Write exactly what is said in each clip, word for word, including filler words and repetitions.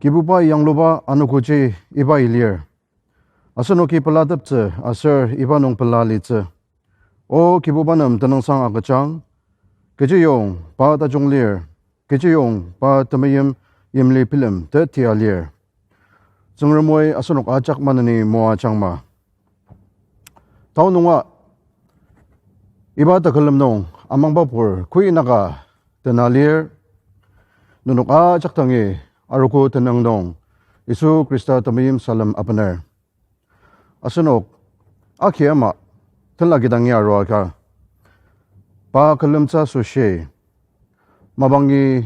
Kibuba yangluba anogoji iba lir. Asenoki pelateptsü aser iba nung pela litsü. O Kibuba nem tenüngsang agüjang, kechiyong pa tajung lir, kechiyong pa temeim yimli bilem tetia lir. Tsüngrem oi asenok ajak maneni moajangma. Tao nunga iba tekülem nung amangbapur kuinaka tena lir, nenok ajak dangi arogo tenüng nung Yisu Khrista temeim salem abener. Asenok aki ama tenla kidangi aruaka, pa külemtsü asoshi mabangi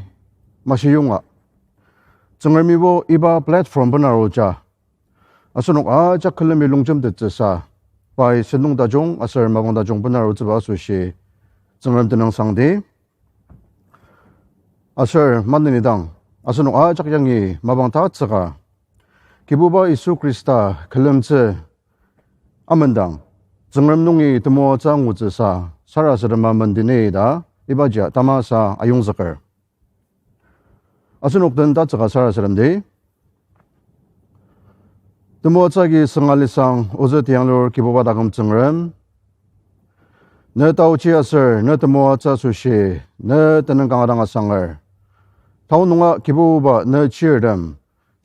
mashiyonga, Tsüngremibo iba platform benaruja asenok ajak külemi longjemtettsüsa, pai sentong tajung aser mapang tajung benarutsüba asoshi Tsüngrem tenüngsangdi. Aser maneni dang asenok ajak yangi mapang tatsüka, Kibuba Yisu Khrista külemtsü amendang, Tsüngrem nungi temoatsü angutsüsa sarasadema mendeni ta ibaji tamasa ayongzüker. Asenok den tatsüka sarasademdi. Temoatsü agi sünga lisang ozü tiyanglur Kibuba taküm Tsüngrem, ne taochi aser ne temoatsü asoshi ne tenüng kanga dang asanger. Tao nunga Kibuba ne chirtem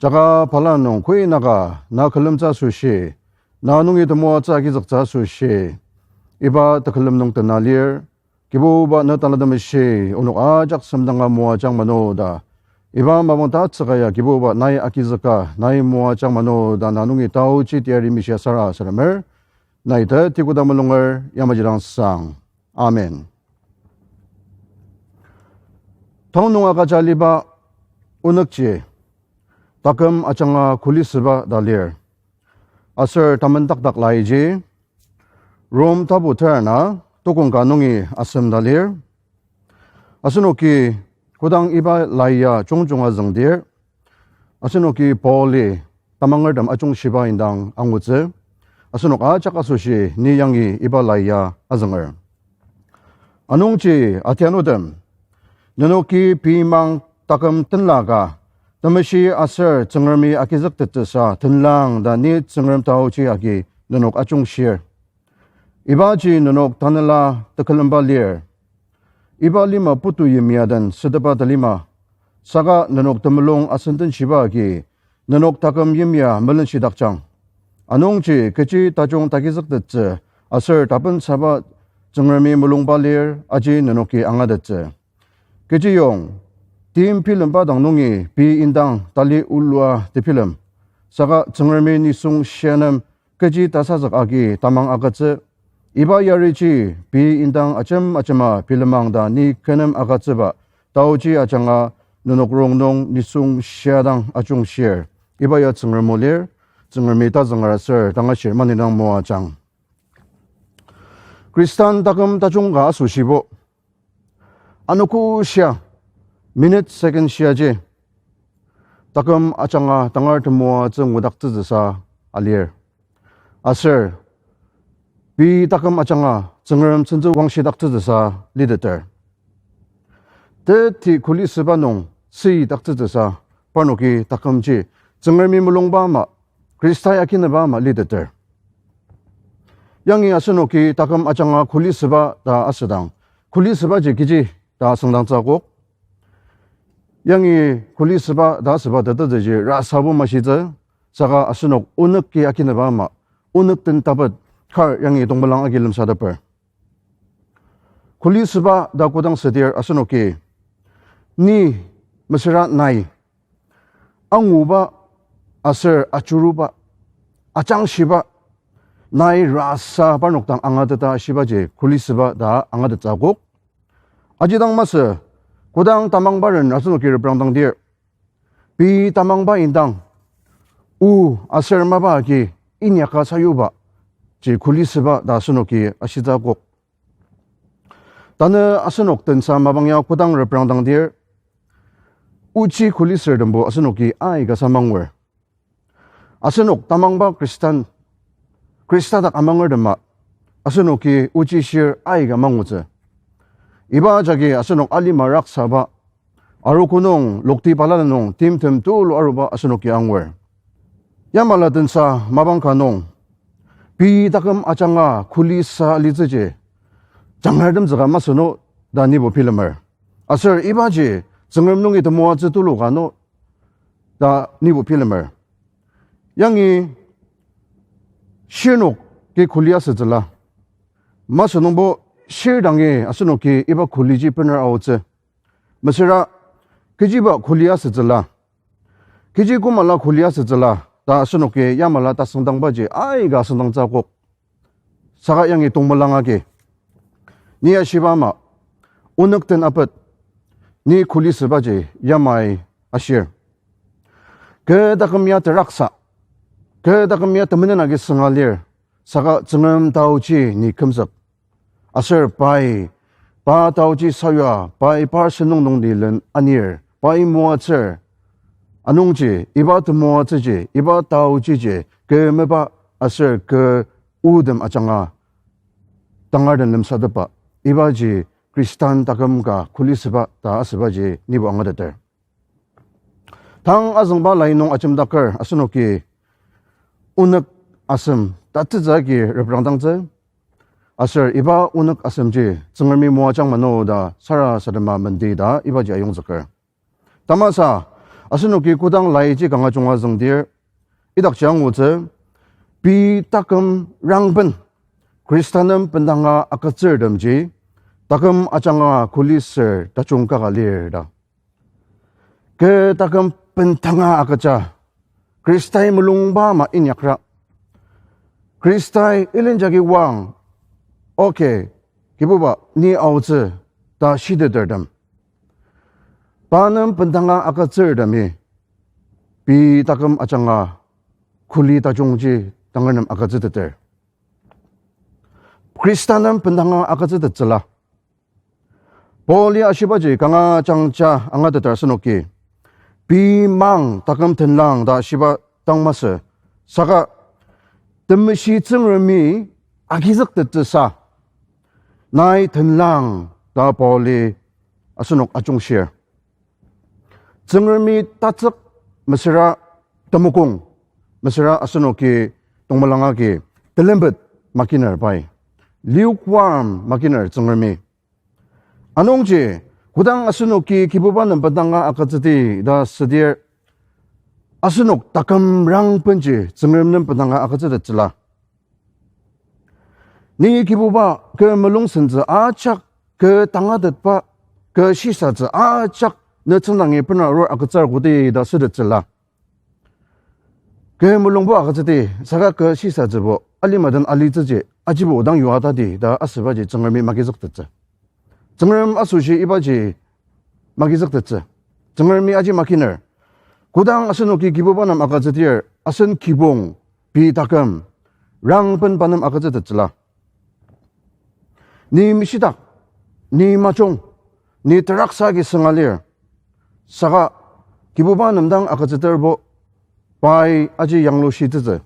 jaka pala nung kuinaka na külemtsü asoshi, na nungi temoatsü agizüktsü asoshi iba tekülem nung tena lir. Kibuba ne Tanela Temeshi onok ajak semdanga moajang mano ta, iba mapang tatsüka ya Kibuba nai agizüka nai moajang mano ta na nungi taochi teyari mishia sarasademer. Nai teti koda mulunger yamaji dang sang. Amen. Tao nunga kaja aliba onükji Taküm ajanga kuli süba ta lir. Aser tamendakdak laiji Rom tapu terana tokong ka nungi asem ta lir. Asenoki kodang iba lai ya jungjunga züngdir, asenoki Pauli tamangertem ajungshiba indang angutsü, asenok ajak asoshi ni yangi iba lai ya azünger. Anungji atianutem, nenoki pei mang taküm tenla ka, temeshi aser Tsüngremi agizüktettsüsa tenlang ta ni Tsüngrem taoji agi nenok ajungshir. Ibaji nenok tanela tekülemba lir. Iba lima putu yimya den sütepa talima, saka nenok temulung asendenshiba agi nenok taküm yimya melenshidakjang. Anungji kechi tajung tagizüktettsü aser tapensaba Tsüngremi mulungba lir aji nenoki angatettsü. Kechiyong, tim bilemba dang nungi pei indang tali olua tebilem, saka Tsüngremi nisung shia nem kechi tasazük agi tamang agütsü. Iba yariji pei indang ajem ajema bilemang ta ni kü nem agütsüba taoji ajanga nenok rongnung nisung shia dang ajungshir. Iba ya Tsüngrem o lir. Tsüngremi tazünger aser tangashir manidang moajang. Khristan taküm tajung ka asoshibo, anogo shia, minute second shiaji taküm ajanga tangar temoatsü ngudaktsütsüsa alir. Aser pei taküm ajanga Tsüngrem sentsü wangshidaktsütsüsa liteter. Teti kuli süba nung süidaktsütsüsa parnoki takümji Tsüngremi mulungba ama, Khristai akinüba ama liteter. Yangi asenoki taküm ajanga kuli süba ta asüdang, kuli sübaji kechi ta asüngdangtsü akok. Yangi kuli süba ta asüba tetezüji rasabo mashitsü, saka asenok onük ki akinüba ama, onük den tapet kar yangi tongpelang agi lemsateper. Kuli süba ta kodang südir asenoki, ni mesüra nai anguba aser ajuruba, ajangshiba, nai rasa parnok dang angateta shibaji kuli süba ta angatettsü akok. Aji dang masü, kodang tamangbaren asenoki reprangdangdir, pei tamangba indang o aser mapa agi inyaka sayuba ji kuli süba ta asenoki ashitsü akok. Tanü asenok tensa mapang ya kodang reprangdangdir, ochi kuli sürtembo asenoki aika sa mangur. Asenok tamangba Khristan, Khrista dak amangertema asenoki ochi shir aika mangutsü. Iba jagi asenok alima raksaba, Arogo nung lokti balala nung timtem tulu aruba asenoki angur. Yamala tensa mapang ka nung, pei taküm ajanga kuli sa alitsüji, jangartem züka masü no ta nibo bilemer. Aser ibaji Tsüngrem nungi temoatsü tulu ka no ta nibo bilemer. Yangi shirnok ki kuli asütsüla. Masü nungbo shir dangi asenoki iba kuliji bener aotsü. Mesüra kechiba kuli asütsüla, kechi kümala kuli asütsüla ta asenoki yamala tasüngdangbaji aika asüngdangtsü akok. Saka yangi tongmelang agi, ni ashiba ama, onük den apet, ni kuli sübaji yamai ashir. Kü taküm ya teraksa, kü taküm ya temenen agi sünga lir, saka Tsüngrem taoji ni kümzük. Aser pai, pa taoji sayua, pai par sentong nung ni len anir, pai moatsür. Anungji, iba temoatsüji, iba taojiji, kü meba aser kü otem ajanga tangar den lemsatepba, ibaji Khristan taküm ka kuli süba ta asübaji nibo angateter. Tang azüngba lai nung ajemdaker asenoki onük asem tatsütsü agi reprangdangtsü. Aser iba onük asemji Tsüngremi moajang mano ta sarasadema mendi ta ibaji ayongzüker. Tamasa, asenoki kodang laiji kanga junga züngdir, idakji angutsü, pei taküm rangben, Khristanem bendanga agütsürtemji, taküm ajanga kuli ser tajung kaka lir ta. Kü taküm bendanga agüja, Khristai mulungba ama inyakra, Khristai ilenjagi wang, okay, Kibuba, ni aotsü ta shitetertem, pa nem bendanga agütsürtemi, pei taküm ajanga kuli tajungji tangar nem agütsüteter. Khrista nem bendanga agütsütettsüla. Paul-i ashibaji kanga jangja angateter asenoki, pei mang taküm tenlang ta shiba dang masü, saka temeshi Tsüngremi agizüktettsüsa, nai tenlang ta Paul-i asenok ajungshir. Tsüngremi tatsük mesüra temokong, mesüra asenoki tongmelang agi telembet makiner pai. Lukewarm makiner Tsüngremi. Anungji, kodang asenoki Kibuba nem bendanga agütsüdi ta südir, asenok taküm rangbenji Tsüngrem nem bendanga agütsütettsüla. Ni Kibuba, kü mulung sentsü ajak, kü tangatetba, kü shisatsü ajak, ne tsüngdangi bena arur agütsür kodi ta sütettsüla. Kü mulungbo agütsüdi, saka kü shisatsübo alima den alitsüji, ajibo odang yua tadi ta asübaji Tsüngremi magizüktettsü. Tsüngrem asoshi ibaji magizüktettsü. Tsüngremi aji makiner. Kodang asenoki Kibuba nem agütsüdir, asen kibong, pei taküm, rangben pa nem agütsütettsüla. Ni mishidak, ni majung, ni teraksa agi sünga lir, saka Kibuba nem dang agütsüterbo, pai aji yanglushitsütsü,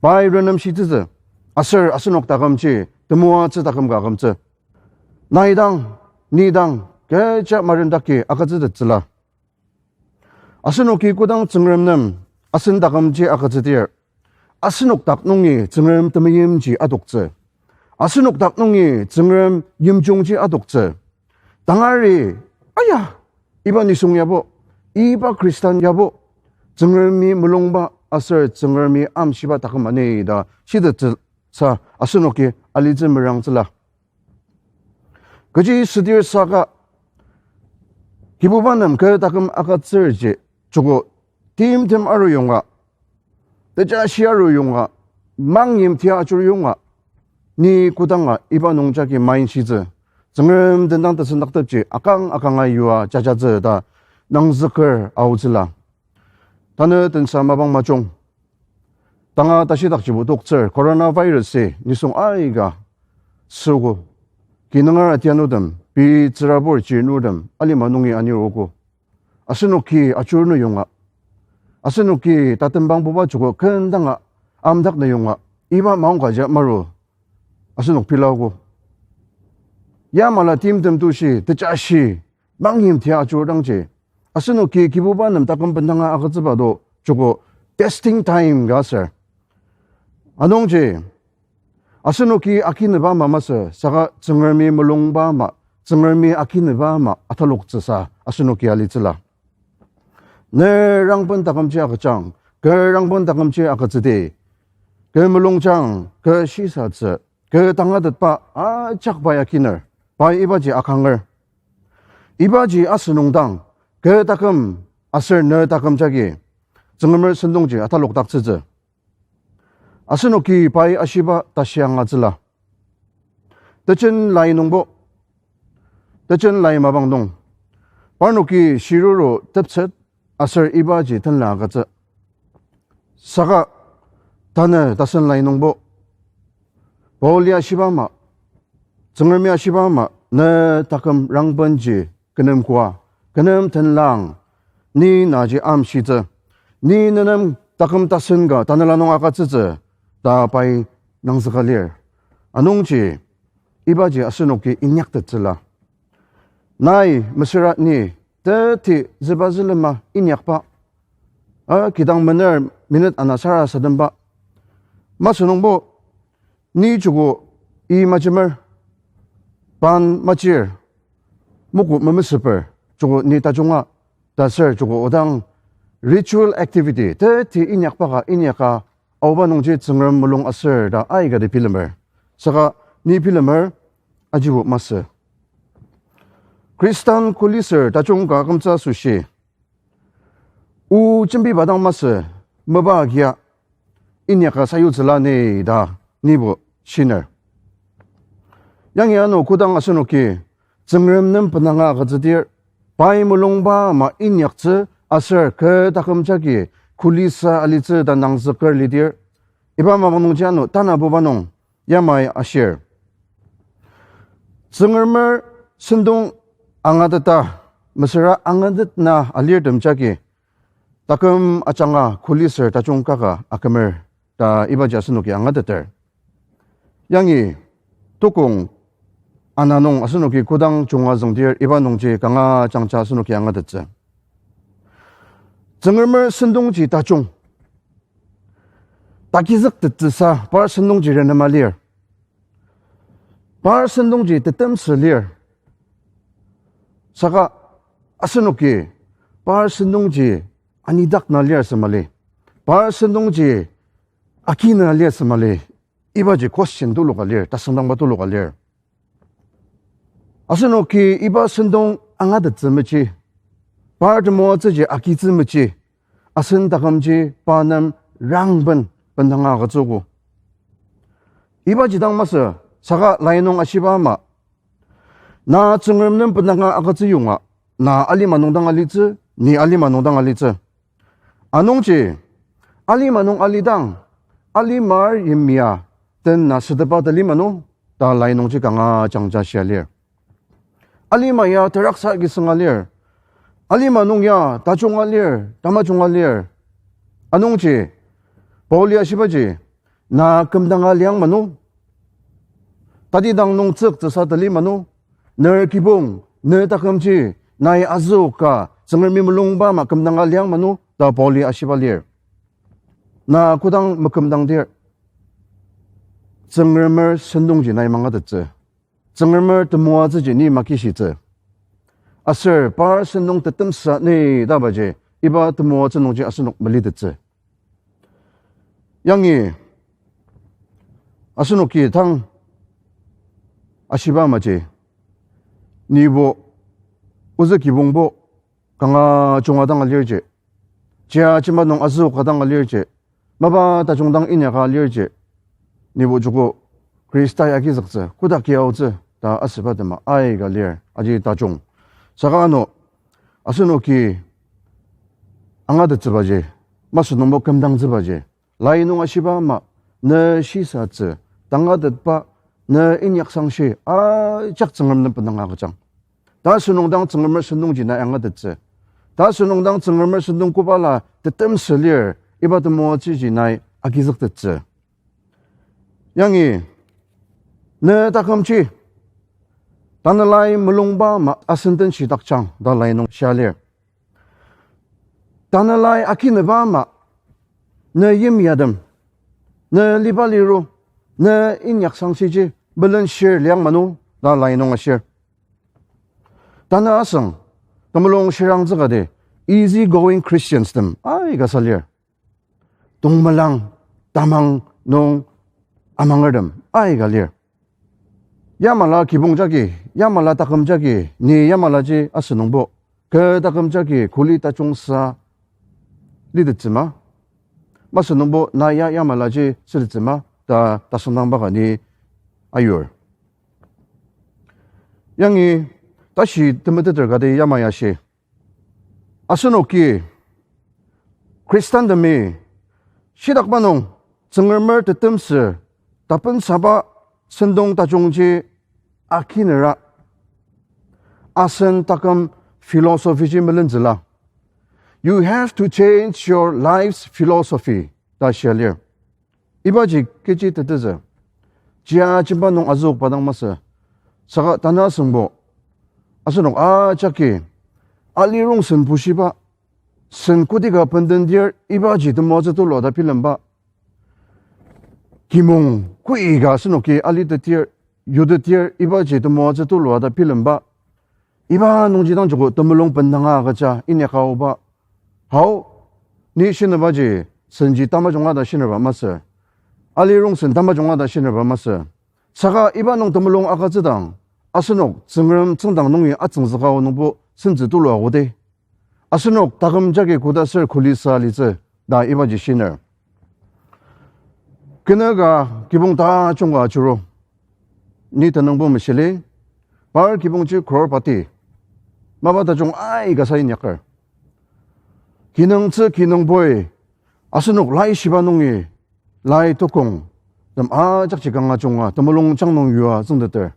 pai renemshitsütsü, aser asenok takümji temoatsü taküm ka akümtsü. Nai dang, ni dang, kecha marendaki agütsütettsüla. Asenoki kodang Tsüngrem nem asen takümji agütsüdir, asenok dak nungi Tsüngrem temeimji adoktsü. Asenok dak nungi Tsüngrem yimjungji adoktsü. Tangari, aya, iba nisung yabo, iba Khristan yabo, Tsüngremi mulungba aser Tsüngremi amshiba taküm ani ta shitettsü sa asenoki alitsü merangtsüla. Kechi südir saka, Kibuba nem kü taküm agütsürji, joko timtem aruyonga, tejashi aruyonga, mangyim tia ajur yonga, ni kodanga iba nungjagi mainshitsü, Tsüngrem tendang tesendaktepji akang akanga yua jajatsü ta nangzüker aotsüla. Tanü tensa mapang majung. Tanga tashidakjibo toktsür coronavirus-i nisung aika süogo. Kinunger atianutem, pei tsürabur chirnurtem alima nungi anirogo. Asenoki achur nü yonga, asenoki tatembangbuba joko kendanga amdak nü yonga, iba maongkaji maru asenok pilaogo. Yamala timtem tushi tejashi mangyim tia ajur dangji, Asenoki Kibuba nem taküm bendanga agütsüba to joko testing time ka aser. Anungji, asenoki akinüba ama masü, saka Tsüngremi mulungba ama, Tsüngremi akinüba ama ataloktsüsa asenoki alitsüla. Ne rangben takümji agüjang, kü rangben takümji agütsüdi. Kü mulungjang, kü shisatsü, kü tangatetba ajak pai akiner, pai ibaji akanger. Ibaji asünung dang, kü taküm aser ne taküm jagi Tsüngremer sentongji atalokdaktsütsü. Asenoki pai ashiba tashi angatsüla. Tejen lai nungbo, tejen lai mapang nung, parnoki shiruru tepset aser ibaji tenla agütsü. Saka tanü tasen lai nungbo, Paul ya ashiba ama, Tsüngremi ashiba ama, ne taküm rangbenji kü nem koa, kü nem tenlang, ni naji amshitsü, ni nenem taküm tasen ka tanela nung agütsütsü, ta pai nangzüka lir. Anungji, ibaji asenoki inyaktettsüla. Nai mesüra ni teti züba zülema inyakba, a, kidang mener minute ana sarasademba, masü nungbo, ni joko i majemer, pan majir, moku memesüper, joko ni tajunga, ta aser joko odang ritual activity teti inyakba ka inyaka, aoba nungji Tsüngrem mulung aser ta aikati bilemer. Saka ni bilemer, ajibo masü. Khristan kuliser tajung ka kümtsü asoshi, o jembiba dang masü, mapa agia inyaka sayutsüla ni ta nibo shiner. Yangi ano kodang asenoki Tsüngrem nem benanga agütsüdir, pai mulungba ama inyaktsü aser kü taküm jagi kulisa alitsü ta nangzüker lidir, iba mapang nungji ano tanabuba nung yamai ashir. Tsüngremer sentong angateta, mesüra angatetna alirtem jagi, taküm ajanga kuliser tajung kaka akümer ta ibaji asenoki angateter. Yangi tukong ana nung asenoki kodang junga züngdir iba nungji kanga jangja asenoki angatettsü. Tsüngremer sentongji tajung takizüktettsüsa par sentongji renema lir. Par sentongji tetemsü lir. Saka asenoki par sentongji anidak na lir sü mali, par sentongji aki na lir sü mali, ibaji question tuluka lir, tasüngdangba tuluka lir. Asenoki iba sentong angatettsü meji, par temoatsüji akitsü meji, asen takümji pa nem rangben bendanga agütsüogo. Ibaji dang masü, saka lai nung ashiba ama, na Tsüngrem nem bendanga agütsü yonga, na alima nung dang alitsü, ni alima nung dang alitsü. Anungji, alima nung alidang, alimar yimya den na sütepa tali manu, ta lai nungji kanga jangja shia lir. Alima ya teraksa agi sünga lir. Alima nung ya tajunga lir, tamajunga lir. Anungji, Paul ya shibaji, na kümdanga liang manu, tatidang nung tsüktsüsa tali manu, ner kibong, ne takümji, nai azüoka Tsüngremi mulungba ama kümdanga liang manu, ta Paul ya ashiba lir. Na kodang mekümdangdir, Tsüngremer sentongji nai mangatettsü. Tsüngremer temoatsüji ni makishitsü. Aser par sentong tetemsa ni tabaji, iba temoatsü nungji asenok melitettsü. Yangi asenoki tang ashiba amaji, nibo ozü kibongbo kanga junga dang alirji, chia jimba nung azüoka dang alirji, mapa tajung dang inyaka alirji, nibo joko Khrista ya agizüktsü, kodak ya aotsü ta asüba tema aika lir, aji tajung. Saka ano, asenoki angatettsübaji, masü nungbo kümdangtsübaji, lai nung ashiba ama, ne shisatsü, tangatetba, ne inyaksangshi, ajak Tsüngrem nem bendanga agüjang. Ta asünung dang Tsüngremer sentongji nai angatettsü. Ta asünung dang Tsüngremer sentong kobala tetemsü lir, iba temoatsüji nai agizüktettsü. Yangi, ne takümji, tanelai mulungba ama asen den shidakjang ta lai nung shia lir. Tanü lai akineba ama, ne yimyatem, ne liba liru, ne inyak sangshiji melenshir liang manu, ta lai nung ashir. Tanü asüng, temulung shirangtsü kati, easy going Christians tem aika sa lir. Tongmelang, tamang nung amangertem aika lir. Yamala kibong jagi, yamala taküm jagi, ni yamalaji asünungbo, kü taküm jagi kuli tajungsa litettsüma, masünungbo na ya yamalaji sütettsüma ta tasüngdangba ka ni ayur. Yangi tashi temeteter kati yamai ashi. Asenoki Khristanemi shitakba nung Tsüngremer tetemsü tapensaba sentong tajungji akinera asen taküm philosophy ji melentsüla. You have to change your life's philosophy ta shia lir. Ibaji kechi tetezü, jia jemba nung azüokba dang masü. Saka tanü asüngbo, asenok ajaki alirongsen bushiba, sen koti ka bendendir ibaji temoatsü tulu ta bilemba, kimong koi ka asenoki alitetir, yutetir ibaji temoatsü tulu ta bilemba, iba nungji dang joko temulung bendanga agüja inyaka aoba. Hao, ni shinübaji senji tamajunga ta shinüba masü, alirongsen tamajunga ta shinüba masü. Saka iba nung temulung agütsüdang, asenok Tsüngrem tsüngdang nungi atsüngzüka nungbo sentsü tulu aogo de. Asenok taküm jagi koda ser kulisa litsü ta ibaji shiner. Kenüka kibong tajung ka ajuru. Ni tenüngbo meshili, par kibongji crorepati, mapa tajung aika sa inyaker. Kinungtsü kinungboi, asenok laishiba nungi, lai tukong, tem ajakji kanga junga temulung jang nung yua tsüngdeter.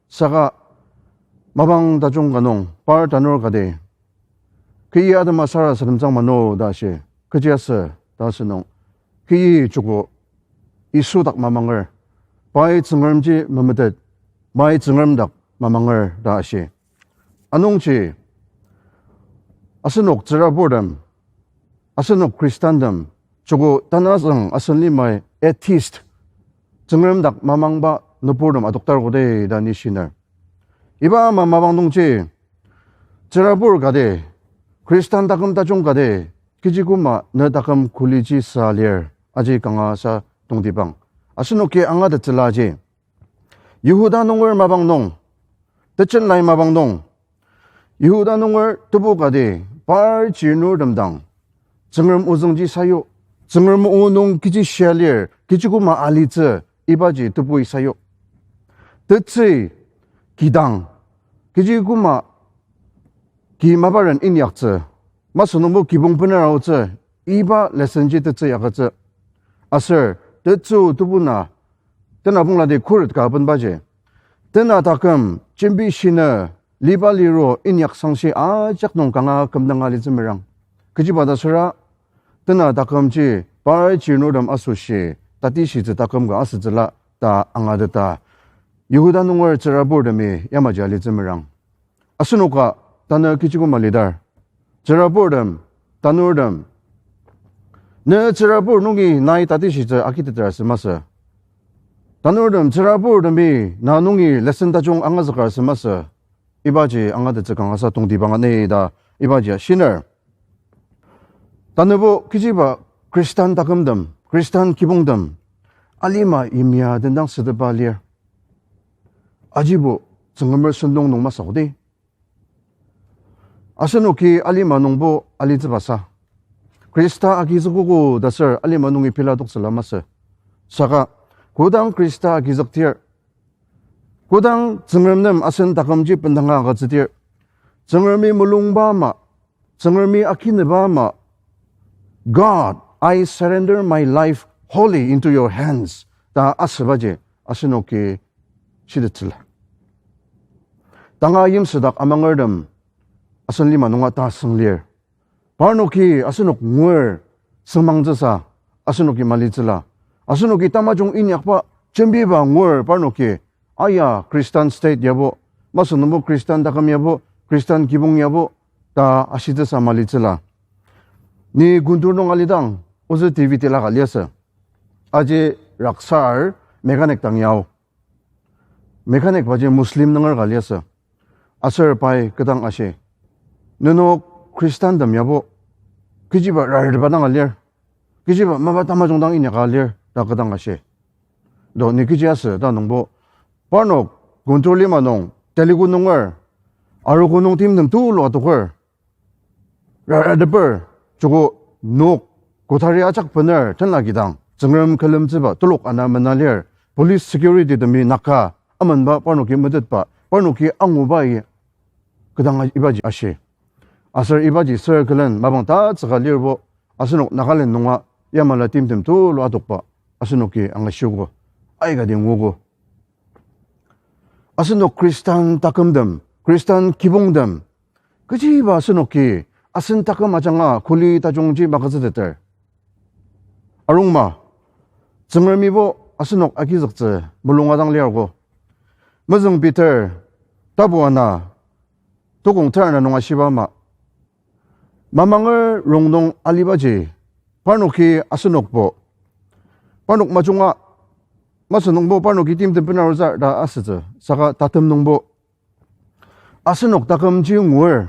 Saka mapang tajung ka nung par tanur kati, kii atema sarasademtsüang mano ta ashi, kechiasü ta asünung, kii joko Yisu dak mamanger, pai Tsüngremji memetet, pai Tsüngrem dak mamanger ta ashi. Anungji asenok tsüraburtem, asenok Khristantem, joko tanü asüng asen limai atheist, Tsüngrem dak mamangba nüburtem adoktar koda ta ni shiner. Iba ama mapang nungji, tsürabur kati, Khristan taküm tajung kati, kechi koma ne taküm kuliji sa lir, aji kanga sa tongtibang. Asenoki angatettsüla ji. Yihuda nunger mapang nung, tejen lai mapang nung, Yihuda nunger tebu kati, par chirnurtem dang, Tsüngrem ozüngji sayu, Tsüngrem o nung kechi shia lir, kechi koma alitsü, ibaji tebui sayu. Tetsü kidang, kechi koma ki maparen inyaktsü, masü nungbo kibong bener aotsü, iba lesson ji tetsü yakatsü. Aser tetsü tebuna, tena pungladi khuret ka abenbaji, tena taküm jembi shinü, liba liru inyak sangshi ajak nung kanga kümdanga litsü merang. Kechiba ta süra, tena takümji par chirnurtem asoshi, tatishitsü taküm ka asütsüla ta angateta, Yihuda nunger tsüraburtemi yamaji alitsü merang. Asenoka tanü kechi koma lidar, tsüraburtem, tanurtem, ne tsürabur nungi nai tatishitsü agiteter asü masü? Tanurtem, tsüraburtemi na nungi lesson tajung angazüker asü masü? Ibaji angatettsü kangasa tongtibang ani ta ibaji ashiner. Tanübo kechiba Khristan takümtem, Khristan kibongtem, alima yimya tendang sütepa lir. Ajibo Tsüngremer sentong nung masü odi. Asenoki alima nungbo alitsübasa, Khrista agizükogo ta ser alima nungi pela toktsüla masü? Saka kodang Khrista agizüktir, kodang Tsüngrem nem asen takümji bendanga agütsütir, Tsüngremi mulungba ama, Tsüngremi akineba ama, God, I surrender my life wholly into your hands ta asübaji asenoki shitettsüla. Tanga yimsüdak amangertem asen lima nunga tasüng lir. Parnoki asenok ngur süngmangtsüsa asenoki malitsüla. Asenoki tamajung inyakba jembiba ngur parnoki, aya Khristan state yabo, masü nungbo Khristan taküm yabo, Khristan kibong yabo ta ashitsüsa malitsüla. Ni Guntur nung alidang, ozü T V tila ka liasü. Aji raksar mechanic dang yao. Mechanic baji Muslim nunger ka liasü. Aser pai kü dang ashi, nenok Khristantem yabo kechiba rarteba dang alir, kechiba mapa tamajung dang inyaka alir ta kü dang ashi. Do ni kechi asü ta nungbo, parnok Guntur lima nung, Telugu nunger, arogo nung timtem tulu adoker, rarateper, joko nok kotari ajak bener tenla kidang Tsüngrem külemtsüba telok ana mena lir, police security temi naka amenba parnoki metetba, parnoki angubai kü dang ibaji ashi. Aser ibaji sür külen mapang tatsüka lirbo, asenok Nagaland nunga yamala timtem tulu adokba asenoki angashiogo, aikati nguogo. Asenok Khristan takümtem, Khristan kibongtem, kechiba asenoki asen taküm ajanga kuli tajungji magütsüteter. Arungma, Tsüngremibo asenok agizüktsü mulunga dang liargo. Mezüng Peter, tapu ana, tokong ter ana nung ashiba ama, mamanger rongnung alibaji, parnoki asenokbo, parnok majunga, masü nungbo parnoki timtem benarutsü ta asütsü, saka tatem nungbo asenok takümji ngur,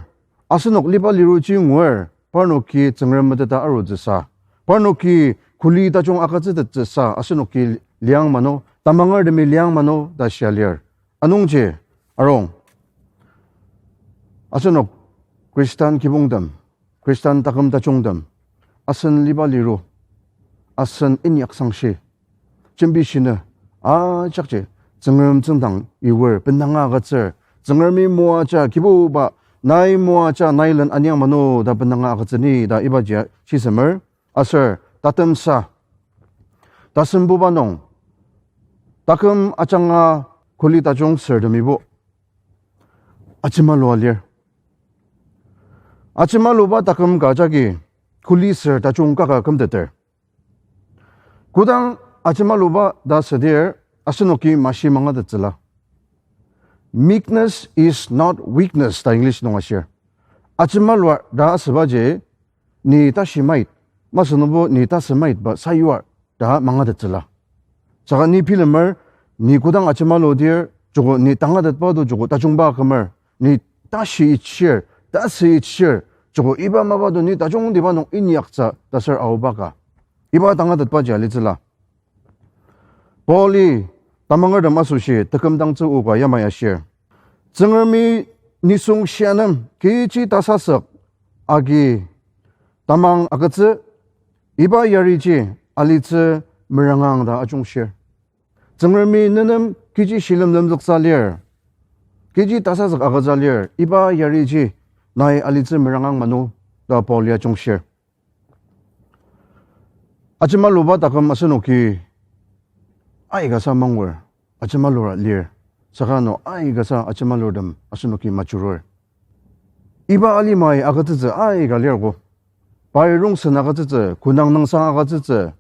asenok liba liruji ngur, parnoki Tsüngrem meteta arutsüsa, parnoki kuli tajung agütsütettsüsa asenoki liang mano, tamangertemi liang mano ta shia lir. Anungji, arung, asenok Khristan kibongtem, Khristan taküm tajungtem, asen liba liru, asen inyaksangshi, jembishina, ajakji Tsüngrem tsüngdang iwir benanga agütsür, Tsüngremi moaja Kibuba, nai moaja nai len aniang mano ta benanga agütsüni ta ibaji shisemer. Aser tatemsa, tasembuba nung, taküm ajanga kuli tajung sürtemibo ajemalua lir. Ajemaluba taküm ka jagi kuli sür tajung kaka kümteter. Kodang ajemaluba ta südir, asenoki mashi mangatettsüla. Meekness is not weakness ta English nung ashir. Ajemalua ta asübaji, ni tashi mait, masü nungbo ni tasü maitba sayuar ta mangatettsüla. Saka ni bilemer, ni kodang ajemaludir, joko ni tangatetba to joko tajungba kümer, ni tashi ichir, tasü ichir, joko iba mapa to ni tajungtiba nung inyaktsü ta ser aoba ka, iba tangatetbaji alitsüla. Pauli tamangertem asoshi tekümdangtsü oka yamai ashir. Tsüngremi nisung shianem kechi tasasük agi tamang agütsü, iba yariji alitsü merangang ta ajungshir. Tsüngremi nenem kechi shilem lemzüksa lir, kechi tasasük agütsü lir, iba yariji nai alitsü merangang mano ta Paul ya ajungshir. Ajemaluba taküm asenoki aikasa mangur, ajemalura lir, saka ano aikasa ajemalurtem asenoki majurur. Iba alimai agütsütsü aika lirgo. Pai rongsen agütsütsü, kunang nüngsang agütsütsü,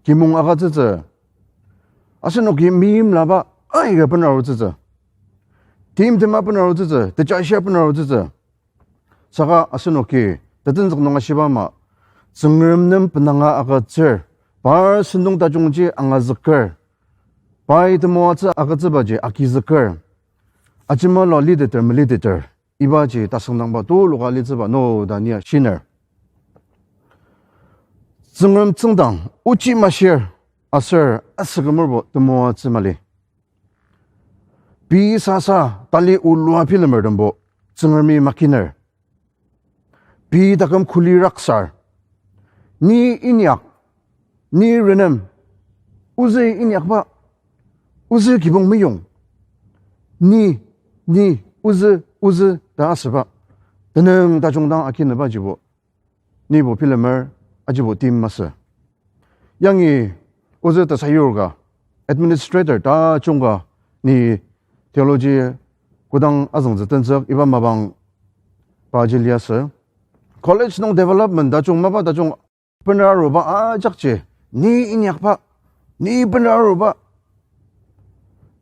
kimong agütsütsü, asenoki meimlaba aika benarutsütsü, timtema benarutsütsü, techashia benarutsütsü. Saka asenoki tetenzük nung ashiba ama, Tsüngrem nem benanga agütsür, par sentong tajungji angazüker, pai temoatsü agütsübaji agizüker, ajemalua liteter meliteter, ibaji tasüngdangba tuluka litsüba no ta nia shiner. Tsüngrem tsüngdang ochi mashir, aser asükümerbo temoatsü mali. Pei sasa tali olua bilemertembo Tsüngremi makiner. Pei taküm kuli raksar, ni inyak, ni renem, ozü inyakba, ozü kibong meyong, ni, ni, ozü, ozü ta asüba, tenüng tajung dang akinübajibo nibo bilemer, ajibo tim masü. Yangi ozü tesayur ka, administrator tajung ka, ni theology kodang azüngtsü tenzük iba mapang paji liasü. College nung development tajung mapa tajung bener aruba ajakji, ni inyakba, ni bener aruba,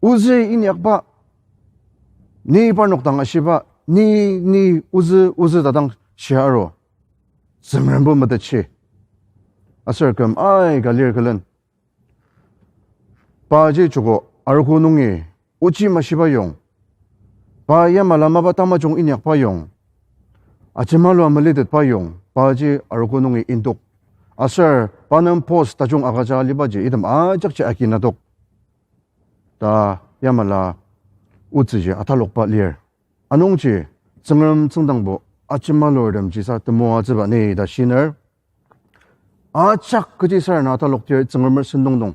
ozü inyakba, ni parnok dang ashiba, ni, ni, ozü, ozü ta dang shia aru. Tsüngrembo metetshi. Aser küm aika lir külen. Paji joko arogo nungi ochi mashiba yong, pa yamala mapa tamajung inyakba yong, ajemalua melitetba yong, paji arogo nungi indok. Aser pa nem post tajung agüja alibaji item ajakji akinadok ta yamala otsüji atalokba lir. Anungji Tsüngrem tsüngdangbo ajemalurtemjisa temoatsüba ni ta shiner. Ajak kechi sarasadem atalokdir Tsüngremer sentong nung,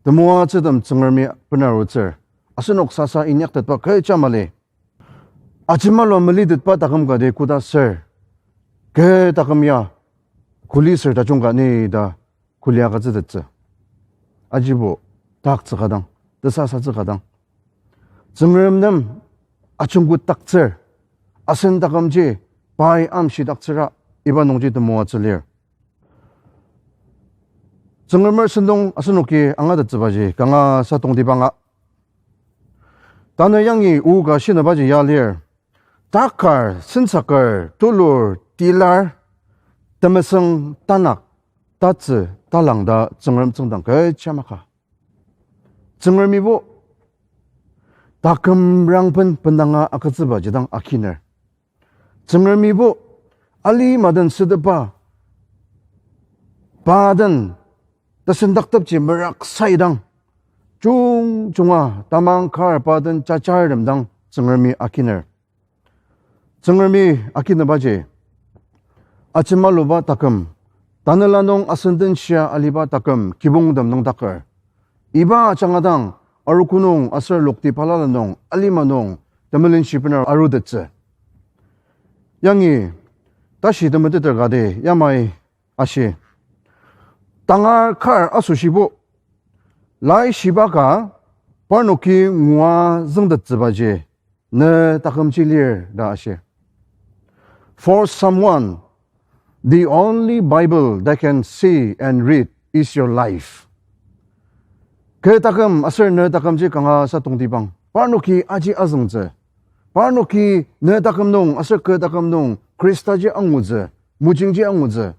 temoatsütem Tsüngremi benarutsür. Asenok sasa inyaktetba kecha mali. Ajemalua melitetba taküm kati koda ser, kü taküm ya kuli ser tajung ka ni ta kuli agütsütettsü. Ajibo taktsü ka dang, tesasatsü ka dang, Tsüngrem nem ajungketdaktsür, asen takümji pai amshidaktsüra, iba nungji temoatsü lir. Tsüngremer sentong asenoki angatettsübaji kanga sa tongtibanga. Tanü yangi o ka shinabaji ya lir. Takar, sensaker, tulur, tilar, temesüng, tanak, tatsü, talang ta Tsüngrem tsüngdang kecha maka. Tsüngremibo takümrangben bendanga agütsübaji dang akiner. Tsüngremibo alima den sütepa, pa den tesendaktepji meraksaidang, jungjunga tamang kar pa den jajartem dang Tsüngremi akiner. Tsüngremi akinebaji, ajemaluba taküm, tanela nung asen den shia aliba taküm kibongtem nüngdaker. Iba ajanga dang arogo nung aser lokti balala nung alima nung temelenshi bener arutettsü. Yangi tashi temeteter kati yamai ashi, tangar kar asoshibo laishiba ka parnoki ngua züngtettsübaji ne takümji lir ta ashi. For someone, the only Bible they can see and read is your life. Kü taküm aser ne takümji kanga sa tongtibang, parnoki aji azüngtsü. Parnoki ne taküm nung aser kü taküm nung Khristaji angutsü, mojingji angutsü.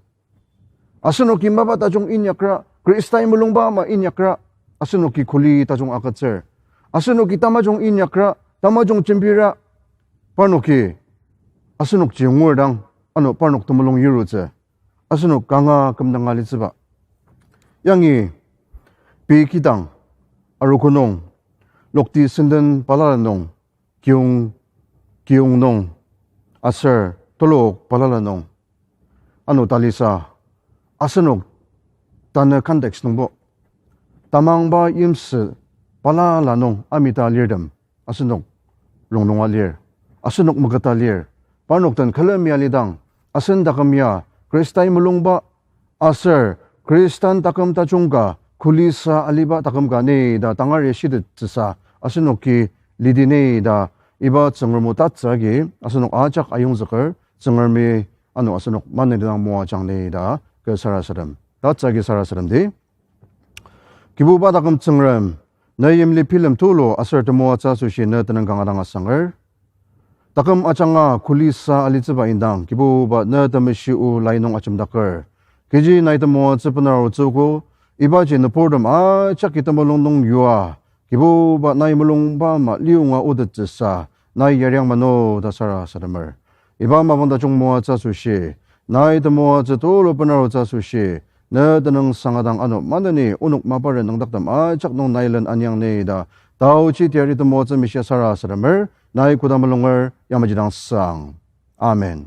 Asenoki mapa tajung inyakra, Khristai mulungba ama inyakra, asenoki kuli tajung agütsür. Asenoki tamajung inyakra, tamajung jembira, parnoki asenokji ngurdang, ano parnok temulung yirutsü, asenok kanga kümdanga litsüba. Yangi pei kidang, arogo nung, lokti senden balala nung, kiyong, kiyong nung, aser telok balala nung, ano talisa, asenok tanü context nungbo tamangba yimsü balala nung amita lirtem asenok rongnunga lir, asenok meketa lir. Parnok den külemi alidang, asen taküm ya Khristai mulungba aser Khristan taküm tajung ka kulisa aliba taküm ka ni ta tangari shitettsüsa asenoki lidi ni ta iba Tsüngrem o tatsü agi asenok ajak ayongzüker. Tsüngremi ano asenok maneni dang moajang ni ta kü sarasadem. Tatsü agi sarasademdi. Kibuba taküm Tsüngrem, ne yimli bilem tulu aser temoatsü asoshi ne tenüng kanga dang asanger. Taküm ajanga kulisa alitsüba indang, Kibuba ne temeshi o lai nung ajemdaker. Kechi nai temoatsü benarutsüogo, ibaji nüburtem ajaki temulung nung yua, Kibuba nai mulungba ama liyonga otettsüsa, nai yariang mano ta sarasademer. Iba mapang tajung moatsü asoshi, nai temoatsü tulu benarutsü asoshi, ne tenüng sangadang ano maneni onok maparen nüngdaktem ajak nung nai len aniang ni ta, taochi teyari temoatsü mishia sarasademer, nai koda mulunger yamaji dang sang. Amen.